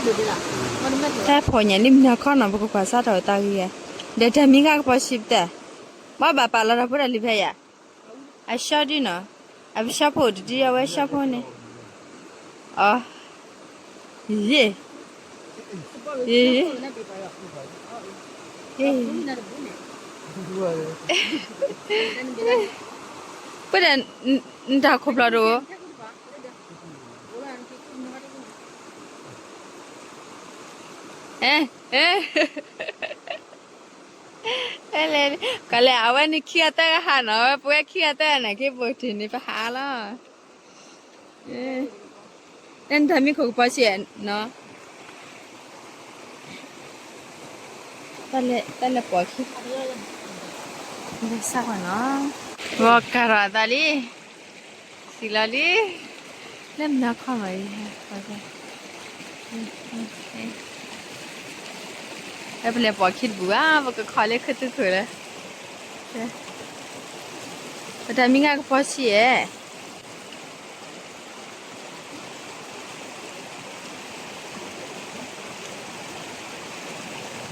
တၢ်ဖီၣ်ညၣ်လံမနၤခီနီၤ ပကကွၢ်စးထီၣ်တၢ်ဂ့ၢ်ဂၤ, ဒီးတၢ်မံၤဂၤကပီၤဆံးပတၢ်, ဘၣ်ဘၣ်ပာ်လီၤတၢ်ဖိတၢ်လံၤဖဲယၤ, အဆှီဒုနီၤ, အပဆှီဖိတဒုအဝဲဆှီဖိန့ၣ်, အ, ယ့, ယ့, ပတၢ်နတၢ်ခိၣ်ဖျီၣ်တအိၣ် အဲ, အဲ, အဲလဲၣ်, ကလဲၣ် အဝဲန့ၣ်ခံဂၤသၢဂၤဟးနီၤ, အဝဲပဝဲခံဂၤသၢဂၤန့ၣ် က့ၤပိာ်တ့ၢ်န့ၣ်ပဟးလီၤ, နတၢ်မံၤခိၣ်ကပီၤဆံးနီၤ, တၢ်လဲၤပိာ်ခံ, ဘၣ်ဆၣ်နီၤ, ဂီၤကၤထီၣ်အသးလံ စံၣ်လီၤလံ, လၢမနၤခီမးအံၤ, ပလဲၤပိာ်ခံတပူၤဘၣ်, ပကခီလၢခူသူၣ်ခိၣ်လၢ, ပတၢ်မံၤဂၤကပီၤဆံးဧါ,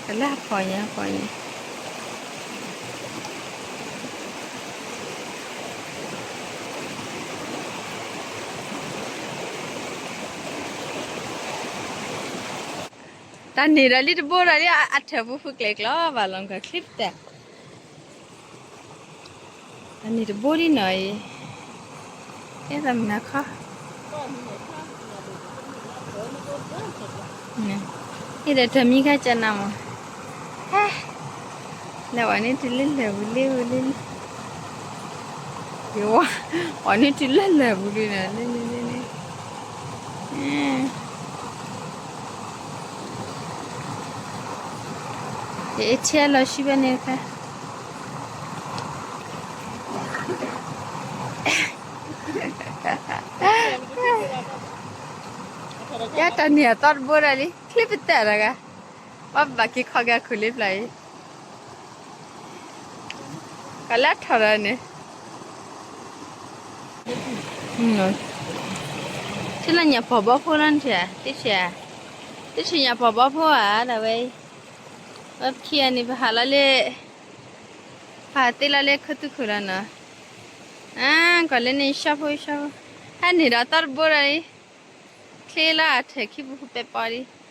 ကလၢဖီၣ်ညါဖီၣ်ညါ တၢ်န့ၣ်ဒီးလံတဘိဒီးလံ အထၢၣ်ပူၤဖုကျဲၤကျီဘၣ်လီၤ ကချံပတၢ်, တၢ်န့ၣ်တဘိဒ်နီၤအံၤ, အဲၣ်သးမနၤခီ ဟ့ၣ်ဒီးတၢ်မံၤခါကနၣ်မး, ဟဲ, လၢအီၤန့ၣ်တုၤလၢလၢၢ်ပူၤလံဝဲလံ, ယဝဲ, အီၤန့ၣ်တုၤလၢလၢၢ်ပူၤလံန့ၣ်, ယအ့ၣ်ထံလီၤဆှံဖဲန့ၣ်ဖဲ ယတၢ်န့ၣ်အသီတဘိဒီးလံ ချံပတၢ်တဂၤ, ဘၣ်ဘၣ်က့ၤခီက့ၤအခိၣ်လံပျၢ်အံၤ, ကလၢထီၣ်ဒီးန့ၣ်, ထံၣ်လၢညၣ်ဖီၣ်ဘီဖိလီၤနထံၣ်ဧါ, တထံၣ်ဧါ, တထံၣ်ညၣ်ဖီၣ်ဘီဖိဧါ ဒၣ်ဝဲအံၤ, ဝဲပခံဂၤန့ၣ် ပဟးလီၤလၢ, ပဟးသ့လီၤလၢခူသူၣ်ခိၣ်လီၤနီၤ, အါ, ကွၢ်လၢန့ၣ်ဆှီဖိဆှီဖိ, ဟဲန့ၣ်ဒီးသီတဘိဒီးလံ, ချ့လီၤအထၢၣ်ခံပူၤဖုပဲပီလံ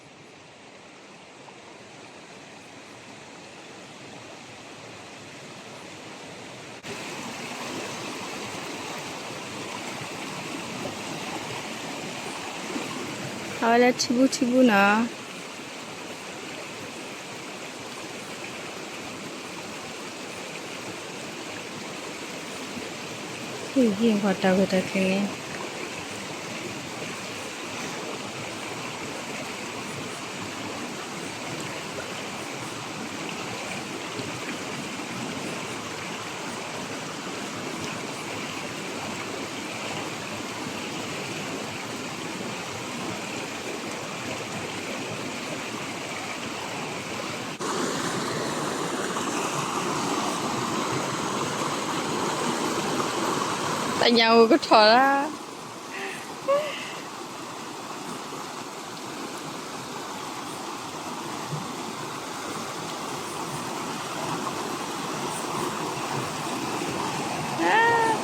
အဝဲလၢထံဘူထံဘူနီၤ, ဟ့ၣ်ဂံၢ်ပှၤတၢ်ဝဲတၢ်ချ့န့ၣ် တၢ်ညၣ်အိၣ်ကထီၣ်လၢ ထံ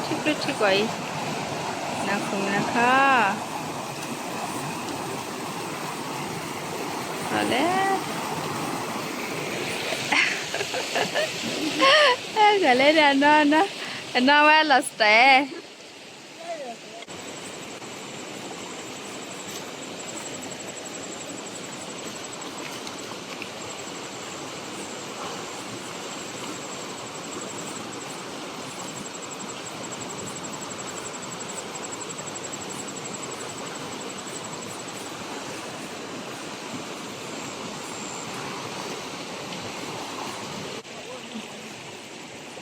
ကျိထံကွၢ်အံၤ, နၢ်ခိၣ်နၢ်ခီ, လဲၤ, လဲၤဒီးအနီၢ်, အနီၢ်ဝဲလီၤစတဲ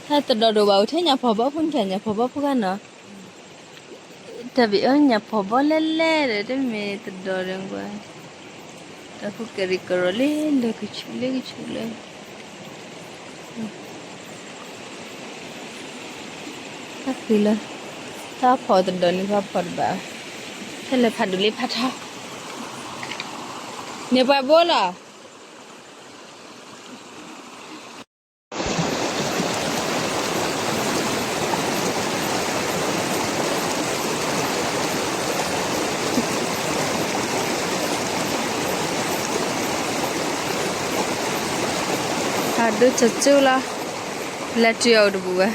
တၢ်တဒီးဒိၣ်ဘၣ် အိၣ်ထဲညၣ်ဖီၣ်ဘီဖိ နထံၣ်ညၣ်ဖီၣ်ဘီဖိဂၤနီၤ, တၢ်ဘၣ်အၢညၣ်ဖီၣ်ဘီလဲၣ်လဲၣ်ဒီး တမ့ၢ်တဒီးဒီးကွၢ်, တၢ်ဖိကရံၣ်ကရီလၢလၢကဆူၣ်လၢကဆူၣ်လၢ တၢ်ဃံလၢ, တၢ်ဖီၣ်တဒီးလံ ဖီၣ်တဘၣ်, ဖဲလဲၣ်ဖးဒိၣ်လံဖးထီ, န့ၣ်ပှၤဘိလီၤ. အဒိကၠိလီၤ, လဲၤတုၤအအိၣ်တဘူၣ်ဘၣ်.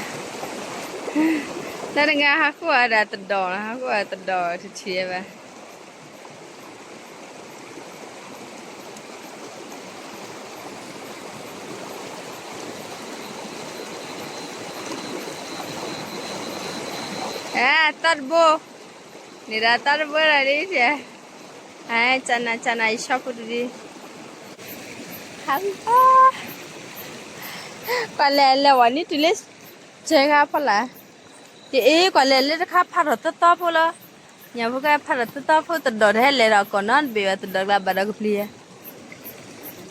လၢတဂၤဟးဃုအီၤဒၣ်တဒီးလီၤ, ဟးဃုအီၤတဒီးတထံၣ်ဘၣ်. သီတဘိ, န့ၣ်ဒီးသီတဘိလီၤဒ်, ကနၤကနၤ ယဆီဖိတဒု, ကွၢ်လဲၤလဲၤဝဲန့ၣ်တုၤလၢ စဲဂၤဖီလာ်, ယအ့ ကွၢ်လဲၤလၢတခါဖးထီၣ်သီသီဖိလီၤ. ညၣ်ဖိကဖးထီၣ်သီသီဖိ တဒီးတဟဲလဲၤဒီးကီၢ်နီတဘ့ၣ်ဘၣ်, တဒီးကျါဘၣ်ဒီးကပျံၤဧါ, တဒီးကျါဘၣ်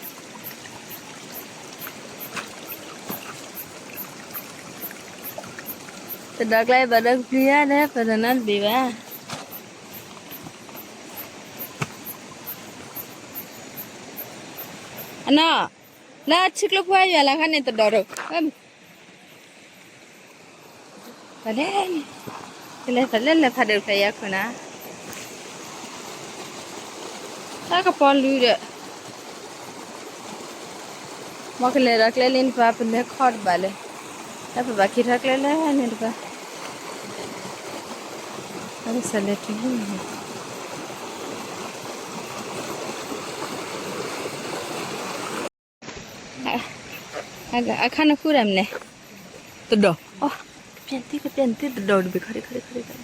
ဒီးကပျံၤဧါ, တဟဲပၢၢ်ထီၣ်နီတဘ့ၣ်ဘၣ်. အနီၢ်, လၢထံကျိဖိဟဲယွၤလၢခါန့ၣ်တဒီးဒီး, ပလဲၤ, ကလဲၤသးလဲၤလဲၤဖးဒိၣ်ဖျဲးယၤခိၣ်နၤ, တၢ်ကပီၤလုၢ်ဒီး မ်ကလဲၤဒီးကျဲလၢန့ၣ်တပၤ ပလဲၤခီတဘၣ်လၢ, တၢ်ပဘၣ်က့ၤထီၣ်ကျဲလၢန့ၣ်တပၤ, တၢ်ကစၢ်လဲၤတုၤလၢန့ၣ် အခါနဃုဒၣ်မနုၤလဲၣ်, တဒီး, ကပျဲနသ့ ကပျဲနသ့ တဒီးတဘ့ၣ်ခီဒံးခီဒံးခီဒံး,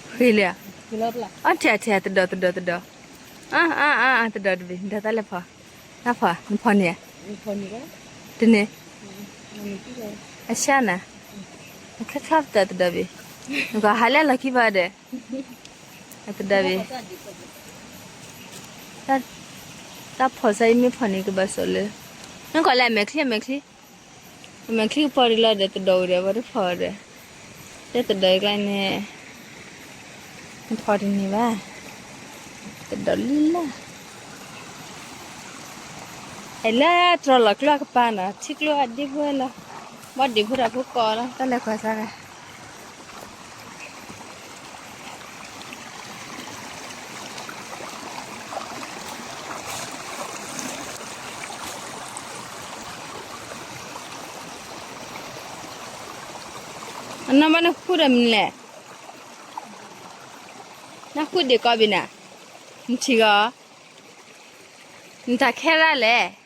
ဃ့လံဧါ, အထံၣ်အထံၣ် တဒီးတဒီးတဒီး, အါအါအါ တဒီးတဘ့ၣ် နတၢ်လဲၤဖီ, နဖီ, နဖီန့ၣ်ဧါ, တန့ၣ်, အဆါနၤ, နချါချါတဒီးတဒီးဘ့ၣ်, နကဟးလၢလီၢ်ခံဘၣ်ဒီး အတဒီးဘ့ၣ်, တၢ်ဖီၣ်စါအံၤမ့ၢ်ဖီၣ်န့ၣ်ကဘၣ်စိာ်လၢ, မ့ၢ်ကွၢ်လၢအမဲာ်ချံ အမဲာ်ချံ, အမဲာ်ချံကပီၤဒံးလီၤဒီးတဒီးအိၣ်ဒီး ပှၤတဖီၣ်ဒီး, လၢတဒီးအံၤကျါန့ၣ်, နဖီၣ်တန့ၢ်ဘၣ်, တဒီးလံလၢ အဲၣ်လၢတြီၤလီၤကျိအကပၤနီၤ ထံကျိအဒ့ဖိလီၤ, ဘီဒ့ဖိတၢ်ဖိကီၢ်လီၤ တၢ်လဲၤကွၢ်စါဂၤ အနီၢ်ဘၣ်နဃုဒီးမနုၤလဲၣ်, နဃုဒံးကီးဘ့ၣ်နၤ, နထံၣ်ဂီၤ, နတၢ်ခဲရၣ်လဲၣ်.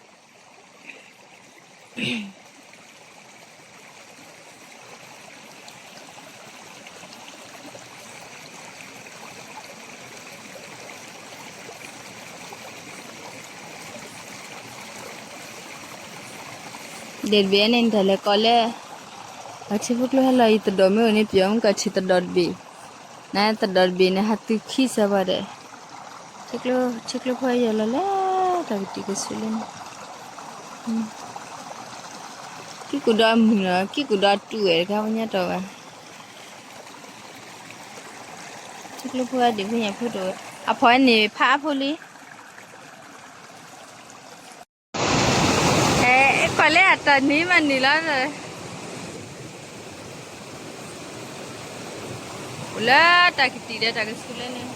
ဒ်တဘ့ၣ်န့ၣ် နတၢ်လဲၤကီးလၢ အထံဖိကျိဟဲလီၤအံၤ တဒီးမ့ၢ်အိၣ်န့ၣ် ပယီၤမ့ၢ်ကထံၣ်တဒီးတဘ့ၣ်, နတဒီးတဘ့ၣ်န့ၣ် ဟးသုခံစၢၤပှၤဒီး ထံကျိဖိယီၤလီၤလၢ တၢ်ကတံာ်ကဆူလၢန့ၣ်, ကံၢ်ကူၣ်ဒီးအမုၢ်လီၤ ကံၢ်ကူၣ်ဒီးအတူၢ်ဝဲတခါ ပညါတီၢ်ဘၣ်, ထံကျိဖိအဒံးဖိညၣ်ဖိတအိၣ်ဝဲ, အဖီၣ်န့ၣ်ဖးအါဖိလံ အဲ ကွၢ်လၢအတၢ်နံၤမးနံၤလီၤ, အိၣ်လၢတၢ်ကတံာ်ဒီးတၢ်ကဆူလၢန့ၣ်,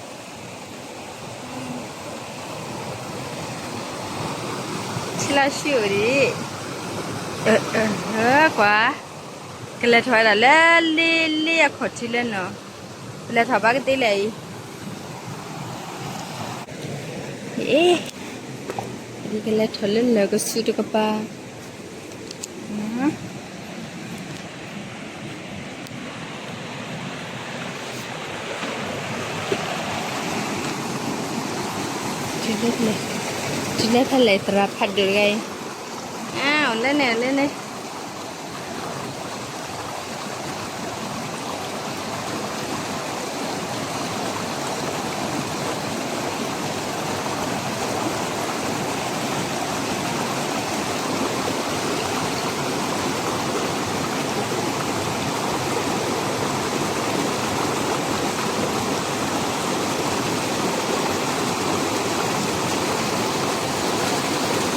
ထံလၢဆံအိၣ်ဒံး, ကွၢ်, ကလဲၤထီၣ်ဝဲဒၣ်လၢလ့လ့အခီၣ်ထံးလၢနီၤ, ပလဲၤထီၣ်ဘၣ်ကသ့လဲၣ်အံၤ အ့ ဒ်ကလဲၤထီၣ်လၢလၢာ်ကဆူတကပၤ, တုၤလၢဖဲလဲၣ်သရၣ်ဖးဒိၣ်တဂၤအံၤ, အၢ လၢန့ၣ် လၢန့ၣ် အ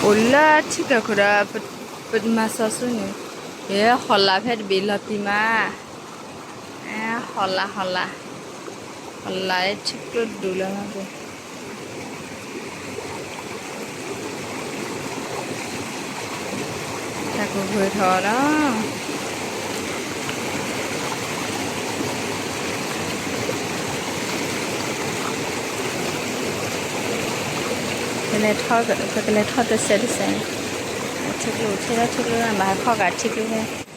အိၣ်လၢထံကျိခိၣ်ဒီး ပတမၤစီဆှံန့ၣ်, ယဟီၣ်လာ်ဖဲတဘ့ၣ်လီၤတံၢ်မး, ဟီၣ်လာ် ဟီၣ်လာ်, ဟီၣ်လာ်လၢထံကျိဒူၣ်လီၤ. တၢ်ကဂၢၢ်ထီၣ်ဒီး ပကလဲၤထီၣ်, ပကလဲၤထီၣ်တစဲးတစဲး, ထံကျိထဲလၢထံကျိဘၣ် ဟးခီၣ်ကးထံကျိဖဲ ထံဂၤဆံဂ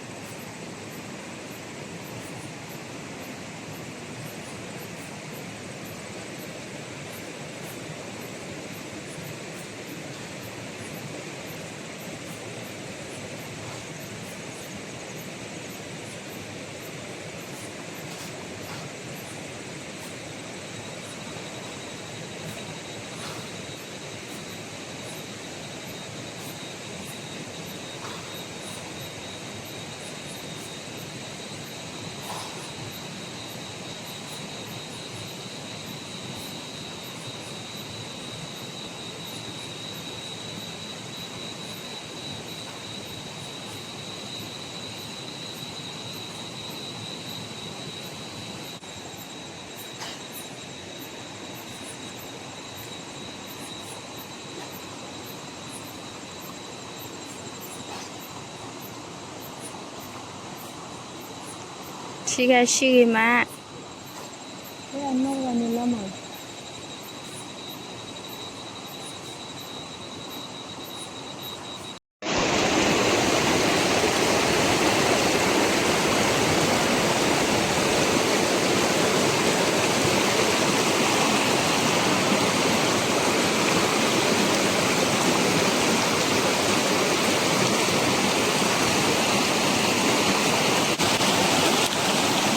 ့ၤမး,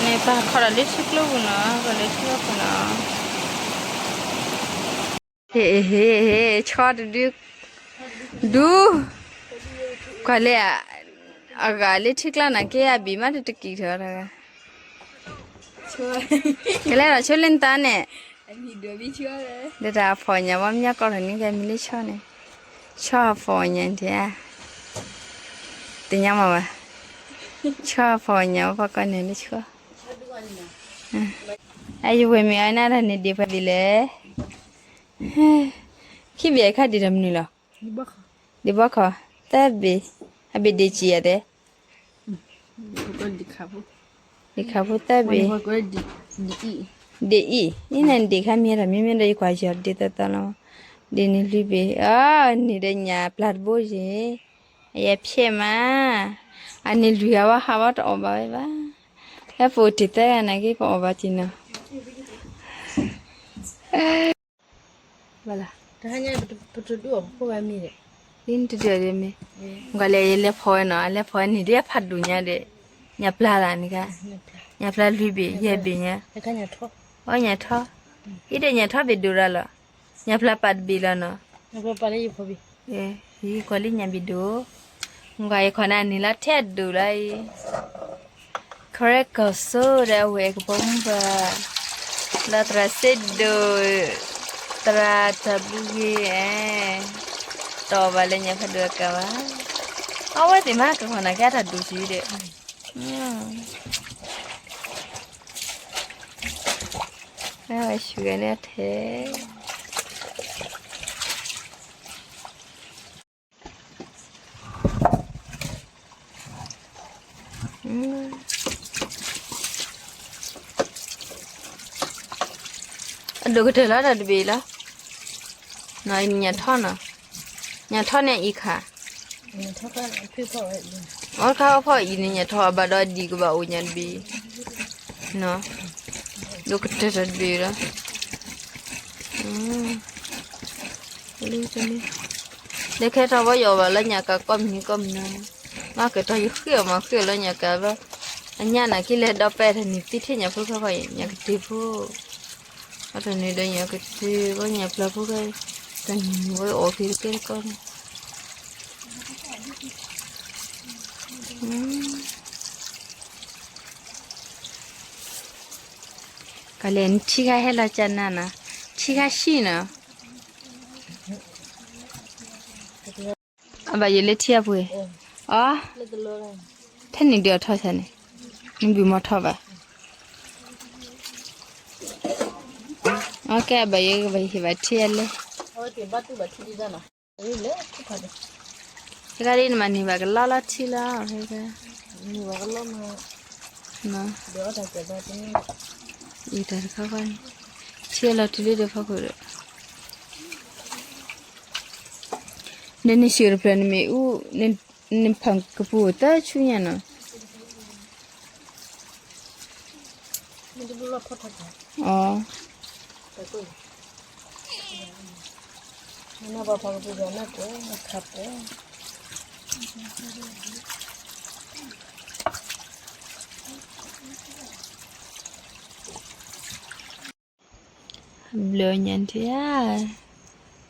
န့ၣ်ပှၤခီၣ်ဒီးလၢထံကျိပူၤနီၤ, ခီၣ်လၢထံကျိပူၤနီၤ. ဟ့ၣ် ဟ့ၣ် ဟ့ၣ် ဆီတဒု, ဒု, ကွၢ်လဲၣ်, အဂၤလၢထံကျါန့ၣ်က့အဘ့ၣ်မးတတကံၢ်ထီၣ်တဂၤ, ကလဲၤဒီးဆိလၢနသးန့ၣ်, ဒီးတၢ်အဖီၣ်ညါဝဲမ့ၢ်ကီၢ်ထီၣ်န့ၣ်ကဲမ့ၢ်လၢဆီန့ၣ်, ဆီအဖီၣ်ညါတဲ, တညါမးဘၣ်, ဆီအဖီၣ်ညါဝဲပှၤကီၢ်န့ၣ်လၢဆီ, အယဝဲၢ်မ့ၢ်အီၤနၤတၢ်န့ၣ်ဒံးပှၤဒ်လဲၣ်, ခံဘ့ၣ်အခါဒံးတၢ်မနုၤလီၤ, ဒံးဘီခီၣ်, သၢဘ့ၣ်, အဘ့ၣ်ဒံးစံးယၤတဲ ဒံးခါဖိသၢဘ့ၣ်, ဒံးအံၤ, အံၤန့ၣ်ဒံးခါမ့ၢ်တၢ်မ့မ့ၢ်ဒီးယကွၢ်ယီၤဒံးသၢသၢလီၤ, ဒံးန့ၣ်လွံၢ်ဘ့ၣ်, အၢ န့ၣ်ဒီးညၣ်ပျၢ်တဘိယ့ၣ်, အယဖျဲးမး, အန့ၣ်လွံၢ်ဂၤဝဲဟးဝဲတအီၣ်ဘၣ်ဝဲဘၣ်, ဟဲပအိၣ်တ့ၢ်သၢဂၤနာ်က့ပအီၣ်ဘၣ်က့ၤနီၤ ဘၣ်လၢ, ပတဒုးအီၣ်ဖိမ့ၢ်ဒီး, ဒ်နတဒုးအီၣ်ဒ်မ့ၢ်, ကွၢ်လဲၣ်ယလဲၤဖီၣ်ဝဲနီၤ, အလဲၤဖီၣ်ဝဲန့ၣ်ဒ်အဖးဒိၣ်ညါဒီး, ညၣ်ပျၢ်လၢန့ၣ်ခါ, ညၣ်ပျၢ်လွံၢ်ဘ့ၣ်ယဲၢ်ဘ့ၣ်ညါ, အညၣ်ထီ, အံၤဒီးညၣ်ထီဘ့ၣ်ဒိၣ်ရၣ်လီၤ, ညၣ်ပျၢ်ပာ်တဘ့ၣ်လီၤနီၤ, ယကွၢ်လၢညၣ်ဘ့ၣ်ဒိၣ်, ကွၢ်ယခီၣ်နၤန့ၣ်လီၤထဲဒိၣ်လီၤအံၤ ခရဲကီၢ်စိဒီးအဝဲၢ်ကပိာ်မုၣ်ပၢ်, ဒီးသရၣ်စ့ဒိၣ်, သရၣ်တၢ်ဘုဂ့ၤ, တအီၣ်ဘၣ်လၢညၣ်ဖးဒိၣ်အကါဘၣ်, အဝဲသ့ၣ်မးကခီၣ်နၤကဲတၢ်ဒိၣ်ဆံးဒီး, အဝဲဆူၣ်ဂဲၤန့ၣ်ထဲ အဒိၣ်ကတၢၢ်လီၤတၢ်တဘ့ၣ်လီၤ, ညၣ်ထီနီၤ, ညၣ်ထီန့ၣ်အံၤခါ, အီၣ်ခါအီၣ်ဖီၣ်အံၤန့ၣ် ညၣ်ထီအဘၣ်ဒီးဒံးကဘၣ်အိၣ်ညၣ်တဘ့ၣ်, ဒိၣ်ကတၢၢ်တၢ်တဘ့ၣ်လီၤ, လၢခဲထီၣ်ဝဲယအီၣ်ဘၣ်လၢညၣ်ကးကိးမုၢ်နံၤကိးမုၢ်နၤ, မ့ၢ်ကတီၢ်ယဃ့အီၣ်မးဃ့အီၣ်လၢညၣ်ကးဘၣ်, အညါနာ်က့လဲၤဒီးပဲာ်တၢ်န့ၣ်သံထဲညၣ်ဖိခဲခီအံၤ ညၣ်ကတ့ၢ်ဖိ, အတၢ်န့ၣ်ဒီးညၣ်ကတ့ၢ်ဝဲညၣ်ပျၢ်ဖိခဲ, တၢ်န့ၣ်ဝဲအီၣ်က့ၤတကဲတကီန့ၣ် ကလဲၣ်နထံဂၤဟဲလီၤကနၤနီၤ, ထံဂၤဆံနီၤ. အဘၣ်ယိၣ်လၢထံအပှ့ၤ, အီ, ထဲန့ၣ်ဒုးအထီၣ်ဆၣ်န့ၣ်, နဘုၣ်မီၤထီၣ်ဘၣ်, အီကဲ အဘၣ်ယိၣ်ကဘၣ်ဟ့ၣ်ဘၣ်ထံအလဲၣ်, တဂၤဒ်နမၤန့ၢ်ဘၣ်ကလီလီၤထံလီၤ, ယတၢ်တခါဃီန့ၣ်, ထံအလီၤတုၤလၢဒီးဖီခိၣ်ဒီး, ဒီးနဆံးတဖျၢၣ်နမ့ၢ်အူ, နဖးကပူၤသၢဆူညါနီၤ, အီ, ဘျုးညါထံဧါ,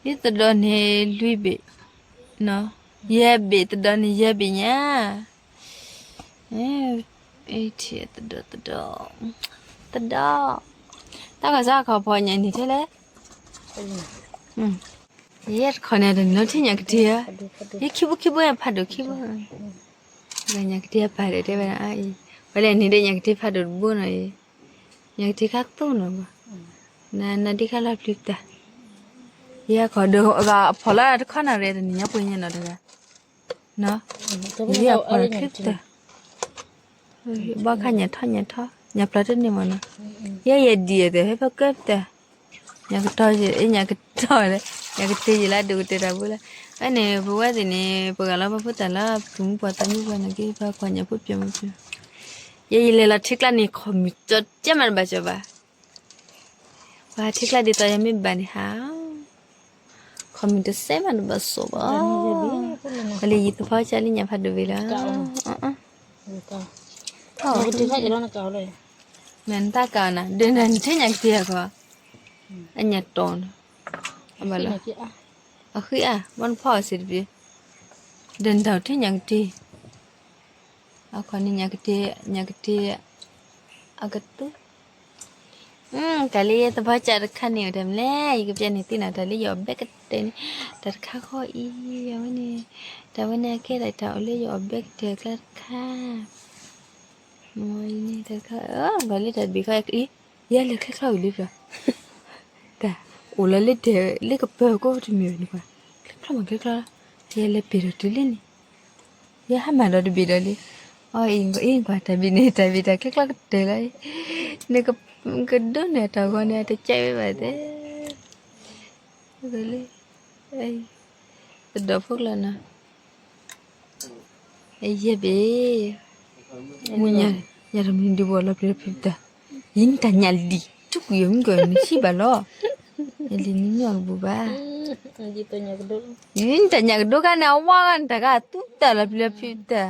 ယသဒိးန့ၢ်လွံၢ်ဘ့ၣ်, ယဲၢ်ဘ့ၣ် သဒိးန့ၢ်ယဲၢ်ဘ့ၣ်ညါ, ထံသဒိးသဒိး, သဒိး, တၢ်ကစီၣ်ခီဖီညါန့ၣ်ထဲလဲၣ်, ယဲၢ်တခီန့ၣ်တနံၤလီၤထံၣ်ညါကတ့ဧါ, ယခံဘိခံဘိဖးဒိၣ်ခံဘိ, ညါကတ့ပာ်ဒီးတဲဝဲဒၣ်အံၤ, ဝဲလဲၣ်န့ၣ်ဒီးညါကတ့ဖးဒိၣ်တဘိနီၤအံၤ, ညါကတ့ခါသိၣ်နီၤဘၣ်, နဒ့ခါလီၤပျံၤတၢ်, ယဲၢ်ခီဒီးအဖီလာ်တခီနၤရဲၣ်တနံၤညါပှ့ၤညါနီၤတဂၤ, ယဲၢ်အဖီလာ်ချံပတၢ်, ဘီခါညါထီၣ်ညါထီၣ်, ညါပျီတန့ၢ်မးနီၤ, ယဲၢ်ယဲၢ်ဒံးအသးဟဲဖဲကဲပတၢ်, ညါကတီၢ်, ညါကတီၢ်လၢ, ညါကတ့ယလၢဒိၣ်ကတၢၢ်တၢ်ဘိလၢ, ဖဲန့ၣ် ပဝဲသ့ၣ်န့ၣ် ပဂၤလီၤပှၤဖိသၣ်လၢ ပသုးမုၢ်ပှၤသးမုၢ်ပှၤန့ၣ်က့ ပှၤကွၢ်ညါဖိပျဲမးပျဲ, ယဲယလဲၤလီၤထံကျါန့ၣ် ခီမ့ၢ်ကၠီကဲမးတဘၣ်ကၠီဘၣ်, ပှၤထံကျါဒ်သိးယမ့ၢ်ဘၣ်န့ၣ်ဟး ခီမ့ၢ်တစဲးမးတဘၣ်စိးဘၣ်, ပှၤလၢယံၤသဖီကၢလၢညါဖးဒိၣ်ဝံၤလီၤ, မ့ၢ်နတၢ်ကးနၤ ဒ်နၤနထံၣ်ညါကတ့ၢ်အဂီၢ်, အညါတီၤနီၤ, အဃံအါ ဘၣ်နဖီၣ်အီၤစ့ၢ်တဘ့ၣ်, ဒ်နတၢ်ထံၣ်ညါကတ့ၢ်, အခီန့ၣ် ညါကတ့ၢ်, ညါကတ့ၢ်, အကသူ တၢ်လၢယသဖီကၢတခါန့ၣ် အိၣ်တၢ်မနုၤလဲၣ်, ယကပျဲန့ၢ်သုနီၤ, တၢ်လၢယအီၣ်ဘဲကတၢၢ်န့ၣ်, တၢ်တခါဃီအံၤ, အဝဲန့ၣ်, တၢ်ဝဲန့ၣ်အကဲဒၣ်တၢ်အိၣ်လၢယအီၣ်ဘဲကတၢၢ်အကျါတခါ, မ့ၢ်အံၤန့ၣ်တၢ်တခါ, ဘၣ်လၢတၢ်တဘ့ၣ်ဃီအံၤ, ယဲလဲၤချဲချီအံၤလံပျီ, တၢ်အိၣ်လီၤလၢဒဲးလၢကပၢၤကိးတမံၤန့ၣ်, ချဲချီမးချဲချီ, ယဲလဲၤပ့ၤဒီးတုၤလံန့ၣ် ယဟါမၢ်ဒီးတဘ့ၣ်ဒီးလံ, အအံၤကွၢ်တၢ်ဘ့ၣ်န့ၣ် တၢ်ဘ့ၣ်တၢ်ချဲချီကတၢၢ်လီၤ, နကဒိးန့ၢ်တၢ်ဂီၤန့ၣ် တကဲဝဲဘၣ်သ့, လၢ, သဒိးဖိကျၢၢ်နီၤ, ယဲဘ့ၣ်, မ့ၢ်ညါတမံၤဒံးဘၣ်လီၤပျံၤလီၤဖုးတၢ်, ယံၤနတၢ်ညၣ်လံၤ ထူကွံာ်ယမုၢ်ကနဆံးဘၣ်လီၤ, လံၤနညီၣ်တဘူၣ်ဘၣ် နတၢ်ညၣ်ကဒိခါန့ၣ် အဝါဂၤန့ၣ် တၢ်ဂၤသူတၢ်လီၤပျံၤလီၤဖုးတၢ်,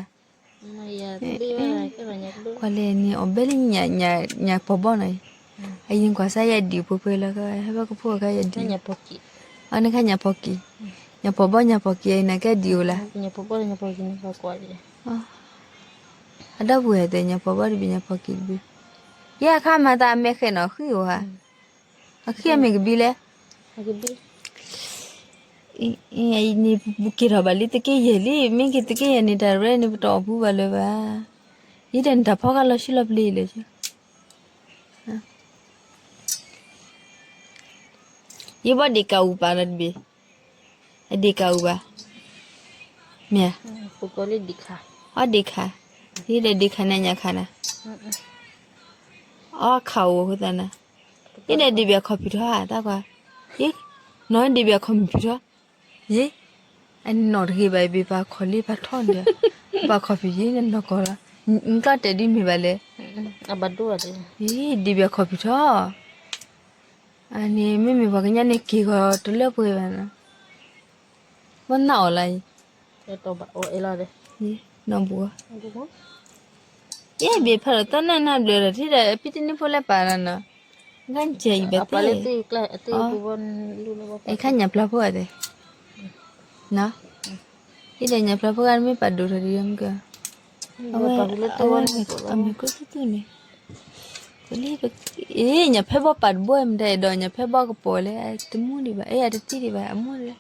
ကွၢ်လဲၣ်န့ၣ် အီၣ်ဘဲလၢညၣ်ပီၤဘီနီၤအံၤ, အယံၤကွၢ်စါယဲဒံးပှဲၤပှဲၤလီၤ, ဟဲဖဲကဖိအခါယဲဒံး, အန့ၣ်ခါညၣ်ပီၤကံၢ်, ညၣ်ပီၤဘီညၣ်ပီၤကံၢ်အံၤ နကဲဒံးအိၣ်လၢ အဒီပုၢ်ဝဲၢ်သ့ၣ် ညၣ်ပီၤဘီတဘ့ၣ်ညၣ်ပီၤကံၢ်တဘ့ၣ်, ယဲအခါမၤသးအမဲာ်ဃဲၣ်နီၤ အဃံအိၣ်ဧါ, အဃံအမ့ၢ်ကဘံလဲၣ်, န့ၣ်ပက့ၤထီၣ်ဘၣ်လံ သုးက့ယဲၢ်လံ, မ့ၢ်က့ၤသုးက့ယဲၢ်န့ၣ် တၢ်ရဲၣ်န့ၣ် ပတအီၣ်ပူၤဘၣ်လၢၤဘၣ်, ယတၢ်နတၢ်ဖီကါလီၤဆံလီၤပျံၤလၢၤ ယဘီဒ့ၣ်ကးအူပာ်လီၤတဘ့ၣ်, အဒ့ၣ်ကးအူဘၣ်, မ့ၢ်ဧါ, အီဒ့ၣ်ခး, ယဒဲးဒ့ၣ်ခးန့ၣ်ညၣ်ခးနၤ, အီခးအိၣ်အဃိသတးနၤ, ယဒဲးဒ့ၣ်ဘၣ်ခီၣ်ဖံးထီၣ်ဧါ တၢ်ကွၢ်, ယ, နီၢ်ဒ့ၣ်ဘၣ်ခီၣ်ဖံးထီၣ်, ယ, အနီၢ်တဂ့ၤဘၣ် ယဘ့ၣ်ပာ်ခီၣ်လံ ပာ်ထီၣ်န့ၣ်, ဘၣ်ခီၣ်ဖံးယဲန့ၣ်နီၢ်ကီၢ်လီၤ, နကျီၢ်တဲာ်ဒ်မ့ၢ်ဘၣ်လဲၣ်, ယဒ့ၣ်ဘၣ်ခီၣ်ဖံးထီၣ် အန့ၣ် မ့မ့ၢ်ပှၤကညီန့ၣ် က့ၤဂီၤတလၢပှဲၤဘၣ်နီၤ, ဘီနၢ်အီၣ်လၢအံၤ, နီၢ်ဘူၣ်, ယဘ့ၣ်ဖးဒီးသီနၢ်နၢ်ဘျၢဒီး ထံၣ်ဒီး ပံတန့ၢ်ဖိလၢပာ်လီၤနီၤ, ဂၤကဲအံၤဘၣ်သ့, အခါညၣ်ပျီဖိဂၤသ့, နီၤ, ထံၣ်ဒီးညၣ်ပျီဖိဂၤမ့ၢ်ပာ်ဒိၣ်ထီၣ်ဒံးမ့ၢ်က, အဝဲ, အမ့ၢ်ကသူသူန့ၣ်, အ့ ညၣ်ဖဲဘီပာ်တဘိမတၤအဲၣ်ဒိး ညၣ်ဖဲဘီကပီၤလၢ တမူဒံးဘၣ် အဲၣ် အတသံဒံးဘၣ် အမူဒံး,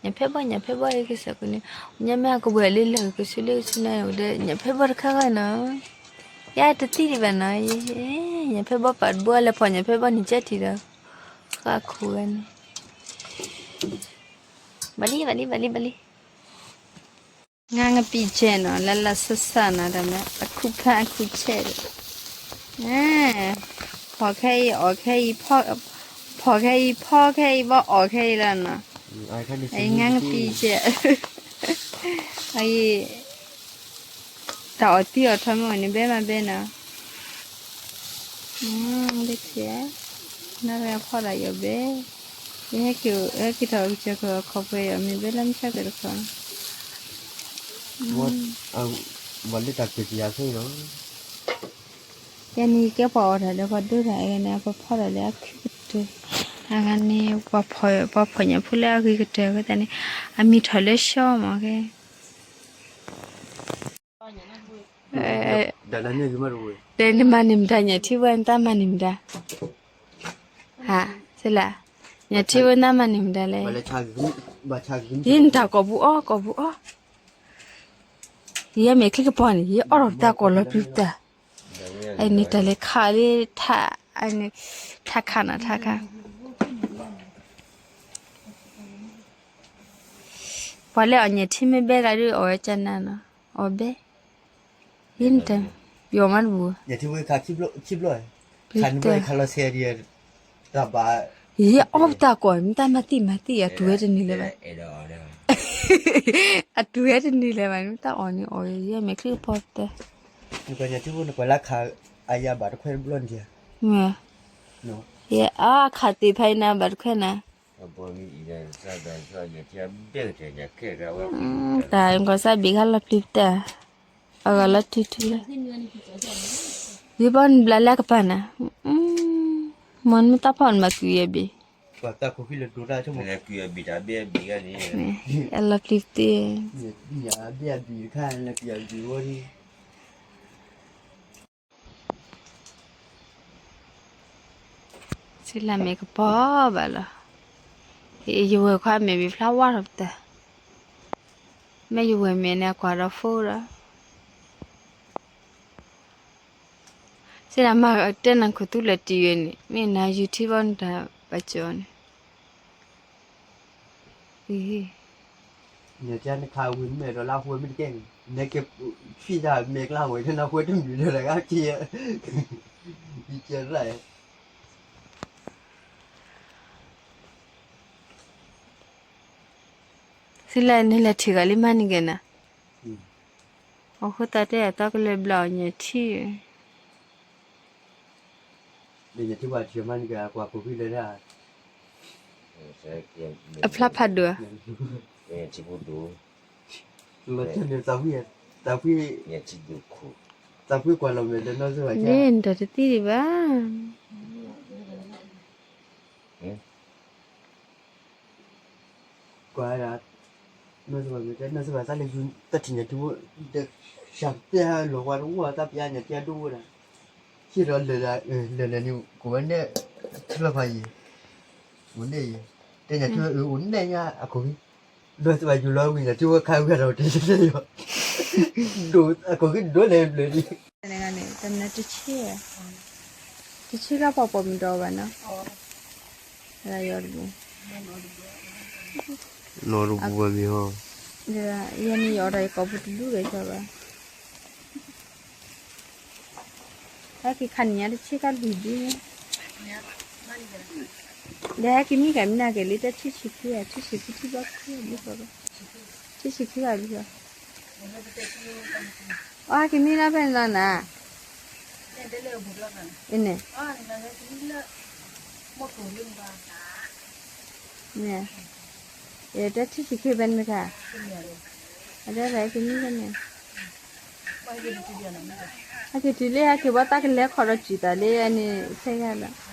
ညၣ်ဖဲဘီ ညၣ်ဖဲဘီ အကစၢ်ကန့ၣ်, ညၣ်မ့ၢ်အကဘှဲးလံလၢကဆူလၢကဆူန့ၣ် အိၣ်ဒီးညၣ်ဖဲဘီတခါဂၤနီၤ, ယတသံဒံးဘၣ်နီၤ, ညၣ်ဖဲဘီပာ်တဘိလၢဖီၣ်ညၣ်ဖဲဘီန့ၣ်ကဲထံၣ်ဒီး, ဃၣ်ခိၣ်ဂၤန့ၣ်, ဘၣ်လံ ဘၣ်လံ ဘၣ်လံ ဘၣ်လံ. ငါငပံာ်ကဲနီၤ လၢလၢဆၢဆၢနီၤ တမ့ၢ် အခုဖၢအခုဆဲးဒီး, ဖီၣ်ခဲအံၤ အီၣ်ခဲအံၤ, ဖီၣ်ခဲအံၤ ဖီၣ်ခဲအံၤ ဘၣ်အီၣ်ခဲအံၤလီၤနီၤ, အံၤငါငပံာ်ကဲ, အံၤ တၢ်အီၣ်သံအီၣ်ထီမ့ၢ်အိၣ်န့ၣ် ဘဲမးဘဲနီၤ, ဘဲကဲ, နၢ်ရဖီၣ်ဒၣ်ယီၤဘဲ, ယဟဲက့ၤ ဟဲက့ၤထီၣ်ကစၢၢ်ကီၢ်ခီၣ်ပှဲၤယီၤ မ့ၢ်ဘဲလၢမုၢ်ဆါကတခီ, ဘၣ်လၢတၢ်ကွဲးကယၤဖဲအံၤလီၤ. ယၤန့ၣ် ယကဲပှၤအီၣ်တၢ်လၢပှၤဒိတၢ်အဂၤန့ၣ် ပှၤဖီၣ်တၢ်လၢအဂ့ၤကတၢၢ်, အဂၤန့ၣ် ပှၤဖီၣ်ညၣ်ဖိလၢအဂ့ၤကတၢၢ်အဃိသတးန့ၣ်, အမံၤထီၣ်လၢရှီမးကဲ, တဲနမၤန့ၢ်မတၤညၣ်ထံဝဲ နတၢ်မၤန့ၢ်မတၤ, ဟါ, စလၢ, ညၣ်ထံဝဲ နတၢ်မၤန့ၢ်မတၤလဲၣ်, ယနတၢ်ကိာ်ပူၤအီၣ် ကိာ်ပူၤအီၣ်, ယဲမ့ၢ်ချံကပီၤန့ၣ် ယအီၣ်ထီၣ်တၢ်ကိာ်လီၤပျံၤတၢ်, အန့ၣ်တၢ်လဲၤခးလၢထး, အန့ၣ်, ထးခးနီၤ ထးခး, ပှၤလၢအီၣ်ညၣ်ထံမ့ၢ်ဘဲဂၤဒီး အီၣ်ဝဲကနၤနီၤ, အီၣ်ဘဲ, ယနတၢ်, ယအီၣ်မးတဘူၣ်, ခးနဘဲခးလီၤဆဲးဒီး, တၢ်ဘၣ်, ယအီၣ်ပတၢ်ကိာ် မ့ၢ်တၢ်မၤသံမၤသံ အတူၢ်ဝဲတန့ၢ်လၢၤဘၣ်, အတူၢ်ဝဲတန့ၢ်လၢၤဘၣ် မ့ၢ်တၢ်အီၣ်န့ၣ်အီၣ် ယဲမ့ၢ်ချံကပီၤတၢ်, နကွၢ်ညၣ်ထံဖိ နကွၢ်လၢခးအယၤဘၣ်တခွဲးတဘျီန့ၣ်, ယဲအါခးသ့ၣ်ဖဲအံၤနၤဘၣ်တခွဲးနၤ, တၢ်ကီၢ်စၢ်ဘ့ၣ်ခါလီၤပျံၤပတၢ်, အဂၤလီၤထူထူလၢ, ယဘီနဘျါလၢကပၤနၤ, မ့ၢ်နမ့ၢ်တၢ်ဖီၣ်နဘၣ်ကွံာ်ယဘ့ၣ်, အလီၤပျံၤတ့ၢ်, စံလၢမ့ၢ်ကပီၤဘၣ်လီၤ, ယဝဲၢ်ခွါမ့ၢ်ဘံဖျါဝါထီၣ်ပတၢ်, မ့ၢ်ယဝဲၢ်မ့ၢ်န့ၣ် အကွၢ်ဒီးဖိဒီး စံလၢမၤတဲနၤခိၣ်သူလၢာ်တံၢ်ဝဲန့ၣ် မ့ၢ်နၤ YouTube ဘီနတၢ်ဘၣ်ကၠီန့ၣ်, နခးဝံၤမ့ၢ်ဒီးလၢအဃိမ့ၢ်တကဲန့ၣ် နကဖံးတၢ်မဲာ်ကျါဝဲ နဃိတမုာ်ဒီးတဂၤက့ၤ, ယကဲရၣ် စံလၢနလဲၤထံၣ်ဂၤလံမၤန့ၢ်က့ၤနၤ, အဃိသတးတဲအသီကလဲၤဘျီညၣ်ထံ, အဖျါဖးဒိၣ်, နတသံဒံးဘၣ်. ကွၢ်ဒၣ်, နီၢ်စ့ၢ်ကီး နီၢ်စ့ၢ်ကီး တၢ်လၢယူၤ တၢ်ထံၣ်ညၣ်ထံဖိ ဒီး ရှၤပျဲလီၤဝါတဝီ တၢ်ပျဲညၣ်ထံအဒိၣ်ဝဲဒၣ်, ဟ့ၣ်ဒီးလၢာ်လၢာ်န့ၣ် ကိးဝဲနဲၣ် ထူလီၤဖးယံၤ, အိၣ်နဲၣ်ယံၤ, တဲညၣ်ထံ အိၣ်နဲၣ်ညါအခိၣ်ဂ့ၤ, နီၢ်စ့ၢ်ကီး ယူၤလီၤဝံၤညၣ်ထံဖိခါဝဲဒီး တသ့ယီၤ, အခိၣ်ဂ့ၤဒိၣ်န့ၣ်ဘျုးဒံး တမနုၤတဆံ, တဆံကပီၤပီၤမုၢ်ဒီးဘၣ်နီၤ, နီၢ်တပူၤဘၣ်မ့ၢ်ဟီ, ယဲန့ၣ်ယအီၣ်တၢ်ယကိာ်ပူၤတဒူၣ်ဒီးဘၣ်, ဟဲက့ၤခါနံၤညါတဆံကလွံၢ်ဒ်န့ၣ်, ဒီးဟဲက့ၤမံကမံနၤက့ၤလံ တၢ်ထံၣ်ဆံးခံဂၤ ထံၣ်ဆံးခံထံၣ်ဘီခံဂၤဘျီဃီ, ထံၣ်ဆံးခံဂၤဘျီဃီ, အဟဲက့ၤမံလၢဖဲန့ၣ်လီၤနၤ, အန့ၣ်, တၢ်ထံၣ်ဆံးခံဖဲန့ၣ်တခါ, အတဲဟဲက့ၤမံဖဲန့ၣ်, ဟဲက့ၤတုၤလံ ဟဲက့ၤဘၣ်တၢ်ကလဲၤခီဒီးစံးတၢ်လံန့ၣ် ဆဲးဂၤလီၤ.